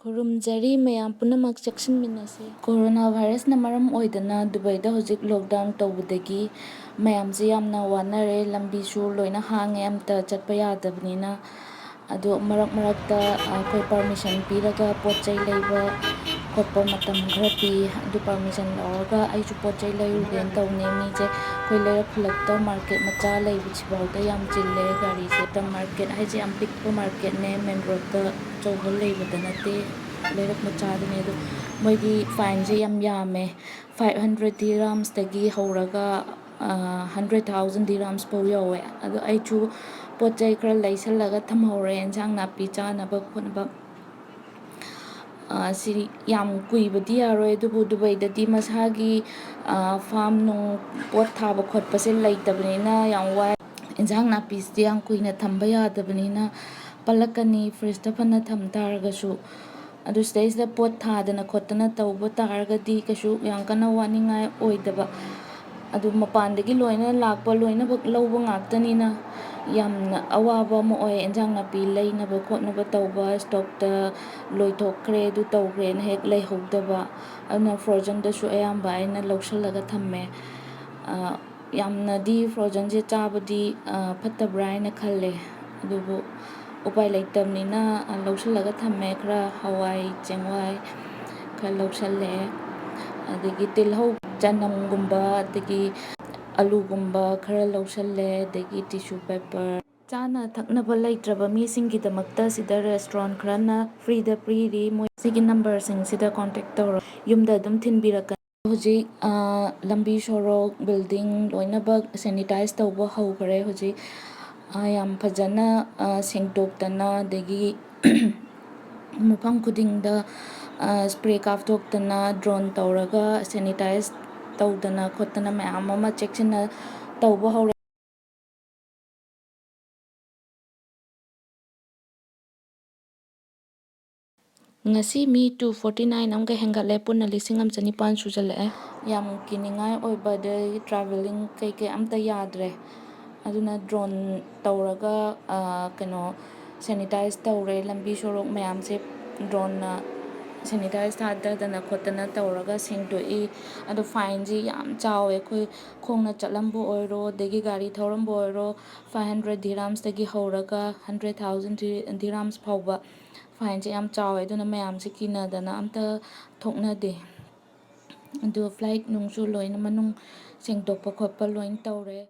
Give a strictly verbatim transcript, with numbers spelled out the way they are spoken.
ꯈꯨꯔꯨꯝꯖꯔꯤ ꯃꯌꯥꯝ ꯄꯨꯝꯅꯃꯛ ꯆꯦꯛꯁꯤꯟꯃꯤꯟꯅꯁꯤ꯫ ꯀꯣꯔꯣꯅꯥ ꯚꯥꯏꯔꯁꯅ ꯃꯔꯝ ꯑꯣꯏꯗꯅ ꯗꯨꯕꯩꯗ ꯍꯧꯖꯤꯛ ꯂꯣꯛꯗꯥꯎꯟ ꯇꯧꯕꯗꯒꯤ ꯃꯌꯥꯝꯁꯦ ꯌꯥꯝꯅ ꯋꯥꯅꯔꯦ꯫ ꯂꯝꯕꯤꯁꯨ ꯂꯣꯏꯅ ꯍꯥꯡꯉꯦ, ꯑꯝꯇ ꯆꯠꯄ ꯌꯥꯗꯕꯅꯤꯅ꯫ ꯑꯗꯣ ꯃꯔꯛ ꯃꯔꯛꯇ ꯑꯩꯈꯣꯏ ꯄꯔꯃꯤꯁꯟ ꯄꯤꯔꯒ ꯄꯣꯠ ꯆꯩ ꯂꯩꯕ ꯈꯣꯠꯄ ꯃꯇꯝ ꯈꯔ ꯄꯤ꯫ ꯑꯗꯨ ꯄꯔꯃꯤꯁꯟ ꯂꯧꯔꯒ ꯑꯩꯁꯨ ꯄꯣꯠ ꯆꯩ ꯂꯩꯔꯨꯒꯦꯅ ꯇꯧꯅꯤ꯫ ꯃꯤꯁꯦ ꯑꯩꯈꯣꯏ ꯂꯩꯔꯛ ꯈꯨꯜꯂꯛꯇ ꯃꯥꯔꯀꯦꯠ ꯃꯆꯥ ꯂꯩꯕꯁꯤꯐꯥꯎꯗ ꯌꯥꯝ ꯆꯤꯜꯂꯦ ꯒꯥꯔꯤꯁꯦ꯫ ꯃꯥꯔꯀꯦꯠ ꯍꯥꯏꯁꯦ ꯌꯥꯝ ꯄꯤꯛꯄ ꯃꯥꯔꯀꯦꯠꯅꯦ, ꯃꯦꯟ ꯔꯣꯗꯇ ꯑꯆꯧꯕ ꯂꯩꯕꯗ ꯅꯠꯇꯦ, ꯂꯩꯔꯛ ꯃꯆꯥꯗꯅꯦ꯫ ꯑꯗꯣ ꯃꯣꯏꯒꯤ ꯐꯥꯏꯟꯁꯦ ꯌꯥꯝ ꯌꯥꯝꯃꯦ, ꯐꯥꯏꯚ ꯍꯟꯗ꯭ꯔꯦꯠ ꯗꯤꯔꯥꯝꯁꯇꯒꯤ ꯍꯧꯔꯒ ꯍꯟꯗ꯭ꯔꯦꯠ ꯊꯥꯎꯖꯟ ꯗꯤꯔꯥꯝꯁ ꯐꯥꯎ ꯌꯧꯋꯦ꯫ ꯑꯗꯣ ꯑꯩꯁꯨ ꯄꯣꯠ ꯆꯩ ꯈꯔ ꯂꯩꯁꯜꯂꯒ ꯊꯝꯍꯧꯔꯦ, ꯏꯟꯁꯥꯡ ꯅꯥꯄꯤ ꯆꯥꯅꯕ ꯈꯣꯠꯅꯕ꯫ ꯁꯤ ꯌꯥꯝ ꯀꯨꯏꯕꯗꯤ ꯌꯥꯔꯣꯏ, ꯑꯗꯨꯕꯨ ꯗꯨꯕꯩꯗꯗꯤ ꯃꯁꯥꯒꯤ ꯐꯥꯝ ꯅꯨꯡ ꯄꯣꯠ ꯊꯥꯕ ꯈꯣꯠꯄꯁꯦ ꯂꯩꯇꯕꯅꯤꯅ ꯌꯥꯝ ꯋꯥꯏ꯫ ꯏꯟꯁꯥꯡ ꯅꯥꯄꯤꯁꯤꯗꯤ ꯌꯥꯝ ꯀꯨꯏꯅ ꯊꯝꯕ ꯌꯥꯗꯕꯅꯤꯅ ꯄꯠꯂꯛꯀꯅꯤ, ꯐ꯭ꯔꯤꯖꯇ ꯐꯅ ꯊꯝ ꯇꯥꯔꯒꯁꯨ꯫ ꯑꯗꯨ ꯁꯤꯗꯩꯁꯤꯗ ꯄꯣꯠ ꯊꯥꯗꯅ ꯈꯣꯠꯇꯅ ꯇꯧꯕ ꯇꯥꯔꯒꯗꯤ ꯀꯩꯁꯨ ꯌꯥꯝ ꯀꯟꯅ ꯋꯥꯅꯤꯡꯉꯥꯏ ꯑꯣꯏꯗꯕ꯫ ꯑꯗꯨ ꯃꯄꯥꯟꯗꯒꯤ ꯂꯣꯏꯅ ꯂꯥꯛꯄ, ꯂꯣꯏꯅꯃꯛ ꯂꯧꯕ ꯉꯥꯛꯇꯅꯤꯅ ꯌꯥꯝꯅ ꯑꯋꯥꯕ ꯑꯃ ꯑꯣꯏ꯫ ꯏꯟꯖꯥꯡ ꯅꯥꯄꯤ ꯂꯩꯅꯕ ꯈꯣꯠꯅꯕ ꯇꯧꯕ, ꯁ꯭ꯇꯣꯛꯇ ꯂꯣꯏꯊꯣꯛꯈ꯭ꯔꯦ, ꯑꯗꯨ ꯇꯧꯈ꯭ꯔꯦꯅ ꯍꯦꯛ ꯂꯩꯍꯧꯗꯕ꯫ ꯑꯗꯨꯅ ꯐ꯭ꯔꯣꯖꯟꯗꯁꯨ ꯑꯌꯥꯝꯕ ꯑꯩꯅ ꯂꯧꯁꯤꯜꯂꯒ ꯊꯝꯃꯦ꯫ ꯌꯥꯝꯅꯗꯤ ꯐ꯭ꯔꯣꯖꯟꯁꯦ ꯆꯥꯕꯗꯤ ꯐꯠꯇꯕ꯭ꯔꯥ ꯍꯥꯏꯅ ꯈꯜꯂꯦ, ꯑꯗꯨꯕꯨ ꯎꯄꯥꯏ ꯂꯩꯇꯕꯅꯤꯅ ꯂꯧꯁꯤꯜꯂꯒ ꯊꯝꯃꯦ꯫ ꯈꯔ ꯍꯋꯥꯏ ꯆꯦꯡꯋꯥꯏ ꯈꯔ ꯂꯧꯁꯤꯜꯂꯦ, ꯑꯗꯒꯤ ꯇꯤꯜꯍꯧ, ꯆꯅꯝꯒꯨꯝꯕ, ꯑꯗꯒꯤ ꯑꯂꯨꯒꯨꯝꯕ ꯈꯔ ꯂꯧꯁꯤꯜꯂꯦ, ꯑꯗꯒꯤ ꯇꯤꯁꯨ ꯄꯦꯄꯔ꯫ ꯆꯥꯅ ꯊꯛꯅꯕ ꯂꯩꯇ꯭ꯔꯕ ꯃꯤꯁꯤꯡꯒꯤꯗꯃꯛꯇ ꯁꯤꯗ ꯔꯦꯁꯇꯨꯔꯦꯟ ꯈꯔꯅ ꯐ꯭ꯔꯤꯗ ꯄꯤꯔꯤ꯫ ꯃꯣꯏ ꯁꯤꯒꯤ ꯅꯝꯕꯔꯁꯤꯡꯁꯤꯗ ꯀꯣꯟꯇꯦꯛ ꯇꯧꯔꯣ, ꯌꯨꯝꯗ ꯑꯗꯨꯝ ꯊꯤꯟꯕꯤꯔꯛꯀꯅꯤ꯫ ꯍꯧꯖꯤꯛ ꯂꯝꯕꯤ ꯁꯣꯔꯣꯛ, ꯕꯤꯜꯗꯤꯡ ꯂꯣꯏꯅꯃꯛ ꯁꯦꯅꯤꯇꯥꯏꯁ ꯇꯧꯕ ꯍꯧꯈ꯭ꯔꯦ꯫ ꯍꯧꯖꯤꯛ ꯌꯥꯝ ꯐꯖꯅ ꯁꯦꯡꯗꯣꯛꯇꯅ, ꯑꯗꯒꯤ ꯃꯐꯝ ꯈꯨꯗꯤꯡꯗ ꯏꯁꯄ꯭ꯔꯦ ꯀꯥꯞꯊꯣꯛꯇꯅ, ꯗ꯭ꯔꯣꯟ ꯇꯧꯔꯒ ꯁꯦꯅꯤꯇꯥꯏꯁ ꯇꯧꯗꯅ ꯈꯣꯠꯇꯅ ꯃꯌꯥꯝ ꯑꯃ ꯆꯦꯛꯁꯤꯟꯅ ꯇꯧꯕ ꯍꯧꯔꯦ꯫ ꯉꯁꯤ ꯃꯤ ꯇꯨ ꯐꯣꯔꯇꯤ ꯅꯥꯏꯟ ꯑꯃꯒ ꯍꯦꯟꯒꯠꯂꯦ, ꯄꯨꯟꯅ ꯂꯤꯁꯤꯡ ꯑꯃ ꯆꯅꯤꯄꯥꯟ ꯁꯨꯖꯜꯂꯛꯑꯦ꯫ ꯌꯥꯝ ꯀꯤꯅꯤꯡꯉꯥꯏ ꯑꯣꯏꯕ, ꯑꯗꯩ ꯇ꯭ꯔꯥꯚꯦꯂꯤꯡ ꯀꯩꯀꯩ ꯑꯝꯇ ꯌꯥꯗ꯭ꯔꯦ꯫ ꯑꯗꯨꯅ ꯗ꯭ꯔꯣꯟ ꯇꯧꯔꯒ, ꯀꯩꯅꯣ, ꯁꯦꯅꯤꯇꯥꯏꯁ ꯇꯧꯔꯦ꯫ ꯂꯝꯕꯤ ꯁꯣꯔꯣꯛ ꯃꯌꯥꯝꯁꯦ ꯗ꯭ꯔꯣꯟꯅ ꯁꯦꯅꯤꯇꯥꯏꯁ ꯊꯥꯗꯗꯅ ꯈꯣꯠꯇꯅ ꯇꯧꯔꯒ ꯁꯦꯡꯗꯣꯛꯏ꯫ ꯑꯗꯣ ꯐꯥꯏꯟꯁꯤ ꯌꯥꯝ ꯆꯥꯎꯋꯦ꯫ ꯑꯩꯈꯣꯏ ꯈꯣꯡꯅ ꯆꯠꯂꯝꯕ ꯑꯣꯏꯔꯣ, ꯑꯗꯒꯤ ꯒꯥꯔꯤ ꯊꯧꯔꯝꯕ ꯑꯣꯏꯔꯣ, ꯐꯥꯏꯚ ꯍꯟꯗ꯭ꯔꯦꯠ ꯙꯤꯔꯥꯝꯁꯇꯒꯤ ꯍꯧꯔꯒ ꯍꯟꯗ꯭ꯔꯦꯠ ꯊꯥꯎꯖꯟ ꯙꯤꯔꯥꯝꯁ ꯐꯥꯎꯕ ꯐꯥꯏꯟꯁꯦ ꯌꯥꯝ ꯆꯥꯎꯋꯦ꯫ ꯑꯗꯨꯅ ꯃꯌꯥꯝꯁꯦ ꯀꯤꯅꯗꯅ ꯑꯝꯇ ꯊꯣꯛꯅꯗꯦ꯫ ꯑꯗꯨ ꯐ꯭ꯂꯥꯏꯠ ꯅꯨꯡꯁꯨ ꯂꯣꯏꯅ ꯃꯅꯨꯡ ꯁꯦꯡꯗꯣꯛꯄ ꯈꯣꯠꯄ ꯂꯣꯏꯅ ꯇꯧꯔꯦ꯫